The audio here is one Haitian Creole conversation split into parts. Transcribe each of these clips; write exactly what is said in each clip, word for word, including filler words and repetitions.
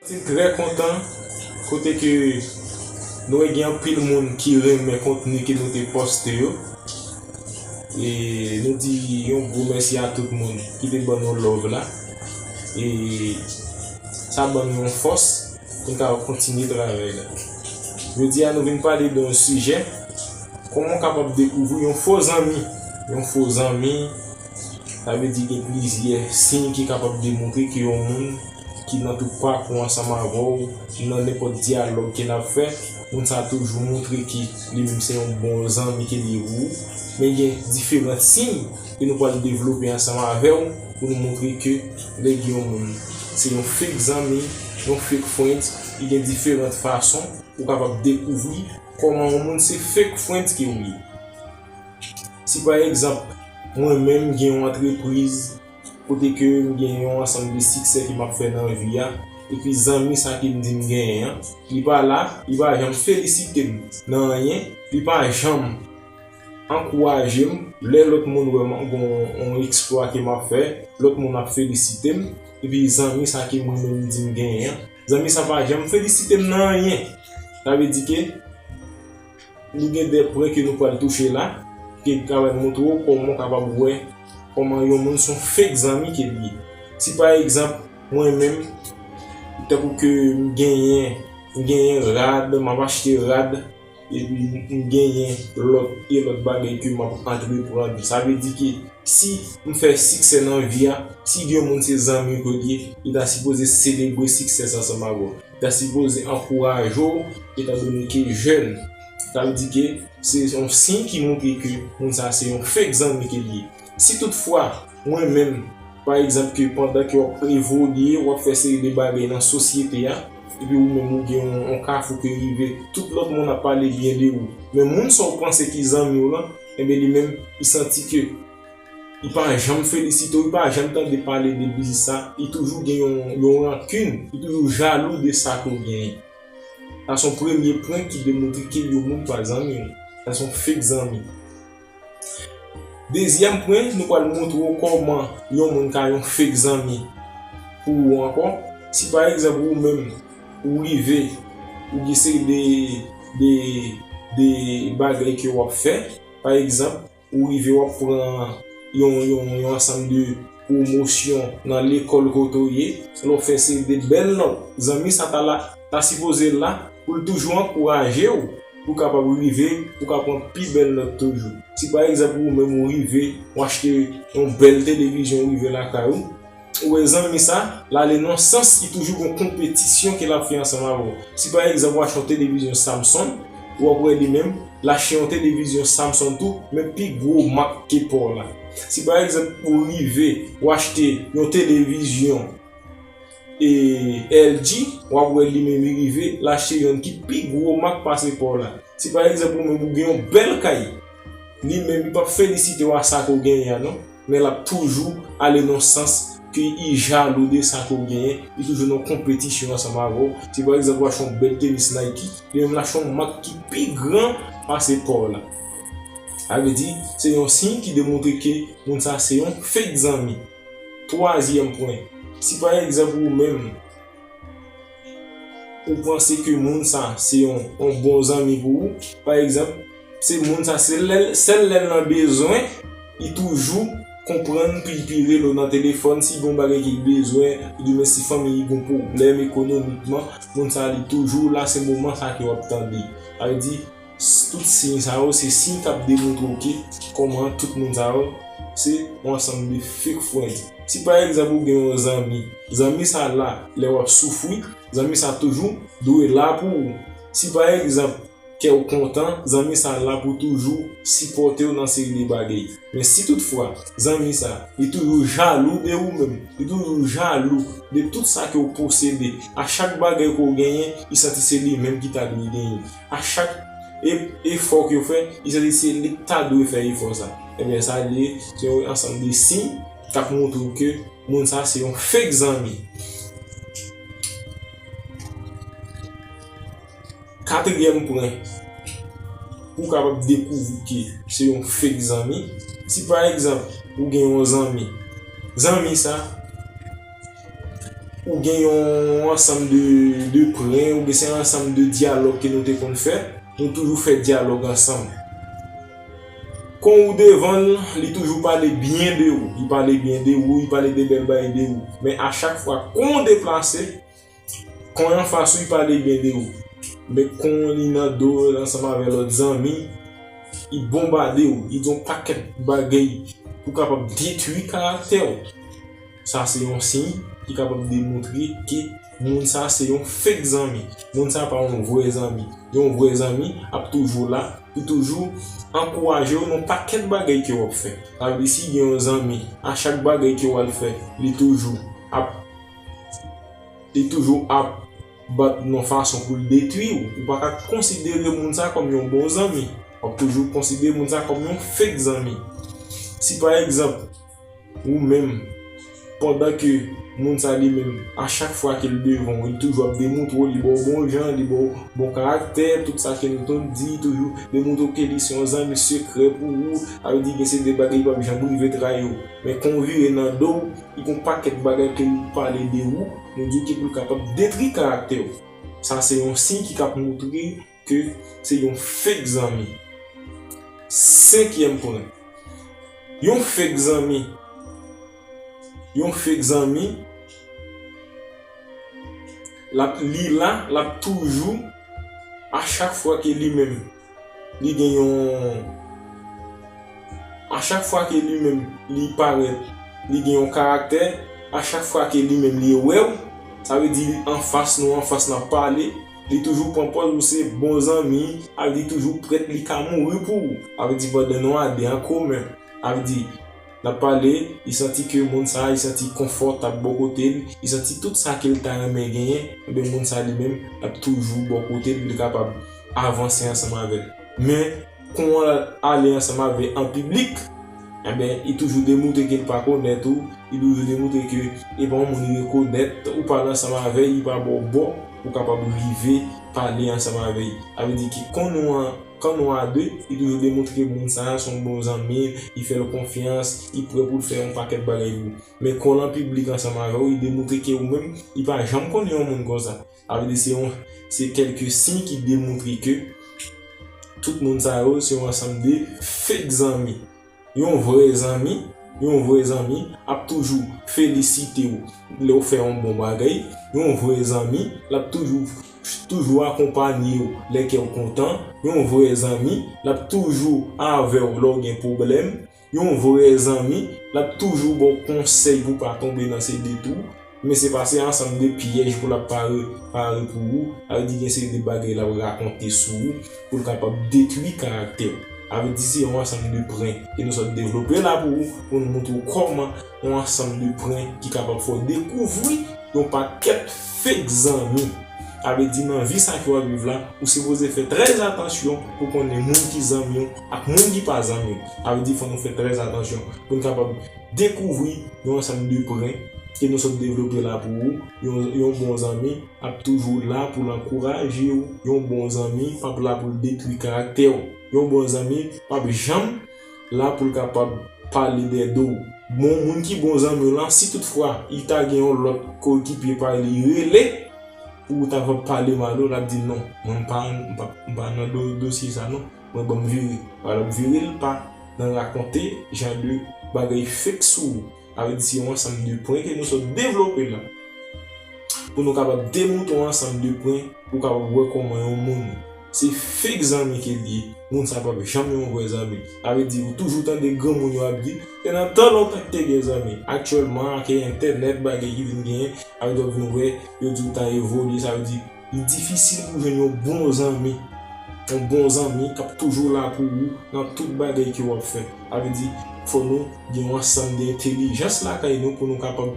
Se trè kontan kote ke nou wè gen anpil moun ki renmen kontni ke nou te poste yo. E nou di yon gwo mèsi a tout moun ki te ban nou love la. E sa ban nou yon fòs pou n ka kontinye travay la. Jodi a nou vin pale de yon sijè, kòman w kapab dekouvri yon fo zanmi. Yon fo zanmi, sa vle di gen plizyè siy ki kapab demontre ke yon moun ki nan tout pakou ansanm avè w, nan nenpòt dyalòg ke n ap fè, moun sa a toujou montre ke li menm se yon bon zanmi ke li ye pou ou. Men gen diferan siy ke nou pral devlope ansanm avè w pou nou montre ke lè gen yon moun se yon fake zanmi, yon fake friends, li gen diferan fason ou kapab dekouvri kòman yon moun se fake friends ke ou ye. Si pa egzanp, mwen menm gen yon antrepriz kote ke m gen yon ansanm de siksè ke m ap fè nan vi a, epi zanmi sa ke m di m genyen an, li pa la, li pa janm felisite m nan anyen, li pa janm ankouraje m lè lòt moun wè m gon yon eksplwa ke m ap fè, lòt moun ap felisite m, epi zanmi sa ke mwen menm m di m genyen an, zanmi sa pa janm felisite m nan anyen. Sa vle di ke nou gen de pwen ke nou pral touche la, ke ka montre w kòman w kapab wè kòman yon moun se yon fake zanmi ke li ye. Si pa egzanp, mwen menm, tankou ke m genyen, m genyen rad, m ap achte rad, epi m genyen lòt e lòt bagay ke m ap antreprann. Sa vle di ke si m fè siksè nan vi a, si gen yon moun se zanmi ke l ye, li ta sipoze selebre siksè sa ansanm avè w. Li ta sipoze ankouraje w, etandone ke jèn. Sa vle di ke se yon siy ki montre ke moun sa se yon fake zanmi ke l ye. Si toutfwa, mwen menm, pa egzanp, ke pandan ke w ap evolye, w ap fè seri de bagay nan sosyete a, epi ou menm ou gen yon, yon kafou ke rive, tout lòt moun ap pale byen de ou. Men moun sa w panse ki zanmi w lan, enben li menm, li santi ke li pa janm felisite w, li pa janm tande pale de biznis sa, li toujou gen yon, yon rankin, li toujou jalou de sa ke w genyen. Sa se yon premye pwen ki demontre ke yon moun pa zanmi w. Sa se yon fake zanmi. Dezyèm pwen, nou pral montre w kòman yon moun ka yon fake zanmi pou ou ankò. Si pa egzanp, ou menm, ou rive, ou gen seri de, de, de bagay ke w ap fè. Pa egzanp, ou rive, w ap pran yon, yon, yon ansanm de pwomosyon nan lekòl kote w ye. Lè w fè seri de bèl nòt, zanmi sa ta la, ta sipoze la pou l toujou ankouraje w pou w kapab rive, pou w ka pran pi bèl nòt toujou. Si pa egzanp ou menm ou rive, ou achte yon bèl televizyon, ou rive lakay ou, ou wè zanmi sa, l ale nan sans, li toujou gon konpetisyon ke l ap fè ansanm avè w. Si pa egzanp ou achte yon televizyon Samsung, w ap wè li menm, l achte yon televizyon Samsung tou, men pi gwo mak ke pa w la. Si pa egzanp ou rive, ou achte yon televizyon e L G, w ap wè li menm li rive, l achte yonn ki pi gwo mak pase pa w la. Si pa egzanp ou menm ou gen yon bèl kay, li menm li p ap felisite w a sa ke w genyen an non, men l ap toujou ale nan sans ke li jalou de sa ke w genyen, li toujou nan konpetisyon ansanm avè w. Si pa egzanp ou achte yon bèl tenis Nike, li menm l achte yon mak ki pi gran pase pa w la. Sa vle di, se yon siy ki demontre ke moun sa se yon fake zanmi. Twazyèm pwen, si pa egzanp ou menm, ou panse ke moun sa se yon, yon bon zanmi pou ou, pa egzanp, se moun sa se lè, sèl lè l nan bezwen, li toujou konprann, pi, pi rele w nan telefòn, si gon bagay ke l bezwen, oubyen si fanmi li gon pwoblèm ekonomikman, moun sa li toujou la, se moman sa ke w ap tande. Sa vle di, tout siy sa yo, se siy k ap demontre w ke kòman tout moun sa yo, se yon ansanm de fake friends. Si pa egzanp ou gen yon zanmi, zanmi sa la, lè w ap soufri, zanmi sa toujou dwe la pou ou. Si pa egzanp, kè w kontan, zanmi sa la pou toujou sipòte w nan seri de bagay. Men si toutfwa, zanmi sa, li toujou jalou de ou menm, li toujou jalou de tout sa ke w posede, a chak bagay ke w genyen, li santi se li menm ki ta dwe genyen. A chak e-, efò ke w fè, li santi se li ki ta dwe fè efò sa. Ebyen, sa li ye, se yon ansanm de siy k ap montre w ke moun sa se yon fake zanmi. Katriyèm pwen, pou w kapab dekouvri ke se yon fake zanmi, si pa egzanp, ou gen yon zanmi, zanmi sa, ou gen yon ansanm de, de pwen, oubyen se yon ansanm de dyalòg ke nou te konn fè, nou toujou fè dyalòg ansanm. Kon ou devan l, li toujou pale byen de ou. Li pale byen de ou, li pale de bèl bagay de ou. Men a chak fwa kon w deplase, kon anfas ou, li pale byen de ou. Men kon li nan do w ansanm avè lòt zanmi, li bonbade w, li di yon pakèt bagay pou kapab detwi karaktè w. Sa se yon siy ki kapab demontre ke moun sa se yon fake zanmi. Moun sa pa yon vrè zanmi. Yon vrè zanmi ap toujou la, li toujou ankouraje w nan pakèt bagay ke w ap fè. Sa vle di si gen yon zanmi, a chak bagay ke w al fè, li toujou ap, li toujou ap bat nan fason pou l detwi w. Ou pa ka konsidere moun sa kòm yon bon zanmi. W ap toujou konsidere moun sa kòm yon fake zanmi. Si pa egzanp, ou menm, pandan ke moun sa li menm, a chak fwa ke l devan w, li toujou ap demontre w, li ba w bon jan, li ba w bon karaktè, tout sa ke nou konn di, toujou demontre w ke li se yon zanmi sekrè pou ou, sa vle di gen se de bagay li p ap janm rive trayi w. Men kon w vire nan do w, li gon pakèt bagay ke li pale de ou, nou di w ki pou l kapab detwi karaktè w. Sa se yon siy ki k ap montre ke se yon fake zanmi. Senkyèm pwen. Yon fake zanmi. Yon fake zanmi, l ap, li la, l ap toujou, a chak fwa ke li menm, li gen yon, a chak fwa ke li menm, li parèt, li gen yon karaktè, a chak fwa ke li menm, li wè w, sa vle di anfas nou, anfas n ap pale, li toujou pran pòz ou se bon zanmi, sa vle di toujou prèt, li ka mouri pou ou. Sa vle di pandan nou a de an komen. Sa vle di, n ap pale, li santi ke moun sa, li santi konfòtab bò kote l, li santi tout sa ke l ta renmen genyen, ebyen moun sa li menm, l ap toujou bò kote l, li kapab avanse ansanm avè l. Men, kon w al ale ansanm avè an piblik, ebyen, li toujou demontre ke l pa konèt ou, li toujou demontre ke e pa yon moun li rekonèt, ou pale ansanm avè l, li pa ba w bò, ou kapab rive pale ansanm avè l. Sa vle di ke kon nou an, kan nou a de, li toujou demontre ke moun sa a se yon bon zanmi, li fè l konfyans, li prè pou l fè yon pakèt bagay pou ou. Men kon l an piblik ansanm avè w, li demontre ke ou menm, li pa janm konnen yon moun konsa. Sa vle di se yon, se kèlke siy ki demontre ke tout moun sa yo se yon ansanm de fake zanmi. Yon vrè zanmi, yon vrè zanmi ap toujou felisite w lè w fè yon bon bagay. Yon vrè zanmi, l ap toujou, toujou akonpanye w lè kè w kontan. Yon vrè zanmi, l ap toujou avè w lè w gen pwoblèm. Yon vrè zanmi, l ap toujou ba w konsèy pou w pa tonbe nan se detou. Men se pa se ansanm de pyèj pou l ap pare, pare pou ou. Sa vle di gen seri de bagay l ap rakonte sou ou pou l kapab detwi karaktè w. Sa vle di se yon ansanm de pwen ke nou sot devlope la pou ou, pou nou montre w kòman yon ansanm de pwen ki kapab fè w dekouvri yon pakèt fake zanmi. Sa vle di nan vi sa ke w ap viv la, ou sipoze fè trè atansyon pou konnen moun ki zanmi w ak moun ki pa zanmi w. Sa vle di fò nou fè trè atansyon pou n kapab dekouvri yon ansanm de pwen ke nou sot devlope la pou ou. Yon, yon bon zanmi ap toujou la pou l ankouraje w. Yon bon zanmi p ap la pou l detwi karaktè w. Yon bon zanmi p ap janm la pou l kapab pale dèyè do w. Bon, moun ki bon zanmi w lan, si toutfwa li ta gen yon lòt koekipye pa li rele pou w ta va pale mal ou, l ap di non, mwen m pa, m pa, m pa nan do, dosye sa non. Mwen ban m vire. Alò, vire l pa nan rakonte jan de bagay fake sou ou. Sa vle di se yon ansanm de pwen ke nou sot devlope la. Pou nou kapab demontre yon ansanm de pwen, pou w kapab wè kòman yon moun se fake zanmi ke l ye. Moun sa p ap janm yon vrè zanmi. Sa vle di, ou toujou tande granmoun yo ap di, se nan tan lontan ki te gen zanmi. Aktyèlman, ak entènèt, bagay ki vin genyen, sa vle di w ap vin wè, yo di w ta evolye, sa vle di, li difisil pou w jwenn yon bon zanmi. Yon bon zanmi k ap toujou la pou ou nan tout bagay ke w ap fè. Sa vle di, fò nou gen yon ansanm de entèlijans lakay nou pou nou kapab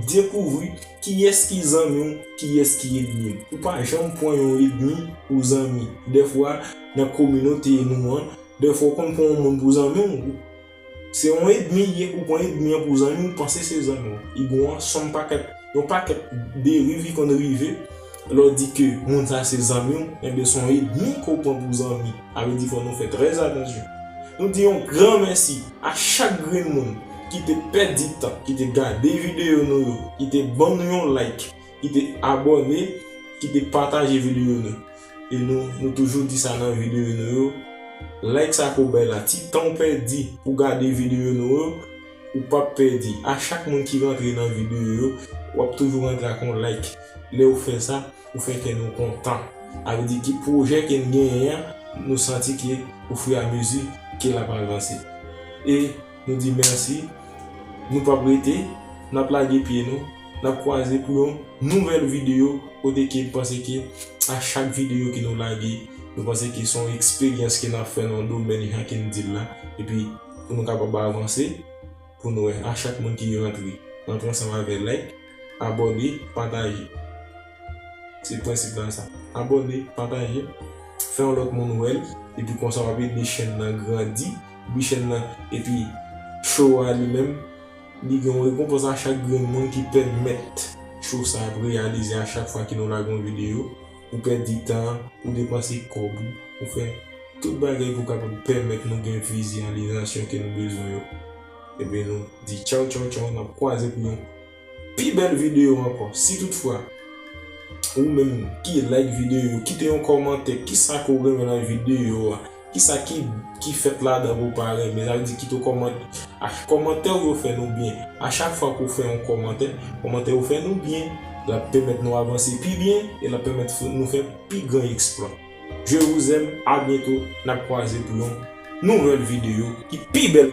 dekouvri kiyès ki zanmi w, kiyès ki ènmi w. Ou pa janm pran yon ènmi pou zanmi. Dèfwa, nan kominote nou an, dèfwa w konn pran yon moun pou zanmi w, se yon ènmi li ye, ou pran ènmi an pou zanmi w, ou panse se zanmi w. Li gon ansanm pakèt, yon pakèt deriv ki konn rive. Lè w di ke moun sa se zanmi w, enben se yon ènmi ke w pran pou zanmi. Sa vle di fò nou fè trè atansyon. Nou di yon gran mèsi a chak grenn moun ki te pèdi tan, ki te gade videyo nou yo, ki te ban nou yon like, kite abòne, kite pataje videyo nou. E nou, nou toujou di sa nan videyo nou yo. Like sa ke w bay la, ti tan w pèdi pou gade videyo nou yo, ou p ap pèdi. A chak moun ki rantre nan videyo yo, w ap toujou rantre ak yon like. Lè w fè sa, ou fè kè nou kontan. Sa vle di ki pwojè ke n genyen an, nou santi ke ofiramizi ke l ap avanse. E nou di mèsi. Nou p ap rete, n ap lage pye nou, n ap kwaze pou yon nouvèl videyo kote ke m panse ke a chak videyo ke nou lage, nou panse ke se yon eksperyans ke n ap fè nan yon domèn jan ke n di l la, epi pou nou kapab avanse, pou nou wè a chak moun ki rantre, rantre ansanm avè like, abòne, pataje. Se prensip la sa. Abòne, pataje, fè yon lòt moun wè l, epi konsa w ap ede chèn nan grandi, epi chèn nan, epi show a li menm, li gen yon rekonpans a chak grenn moun ki pèmèt show sa ap reyalize a chak fwa ke nou lage yon videyo, ou pèdi tan, ou depanse kòb ou, ou fè tout bagay pou kapab pèmèt nou gen vizyalizasyon ke nou bezwen yo. Ebyen nou di tchaw, tchaw, tchaw, n ap kwaze pou yon pi bèl videyo ankò. Si toutfwa, ou menm ki like videyo yo, kite yon kòmantè, kisa ke w renmen nan videyo a, kisa ki, ki fèt ladan ke w pa renmen, sa vle di kite yon kòmantè. A, kòmantè w yo fè nou byen. A chak fwa ke w fè yon kòmantè, kòmantè w fè nou byen, l ap pèmèt nou avanse pi byen, e l ap pèmèt nou fè pi gran eksplwa. Je vous aime, à bientôt, n ap kwaze pou yon nouvèl videyo ki pi bèl.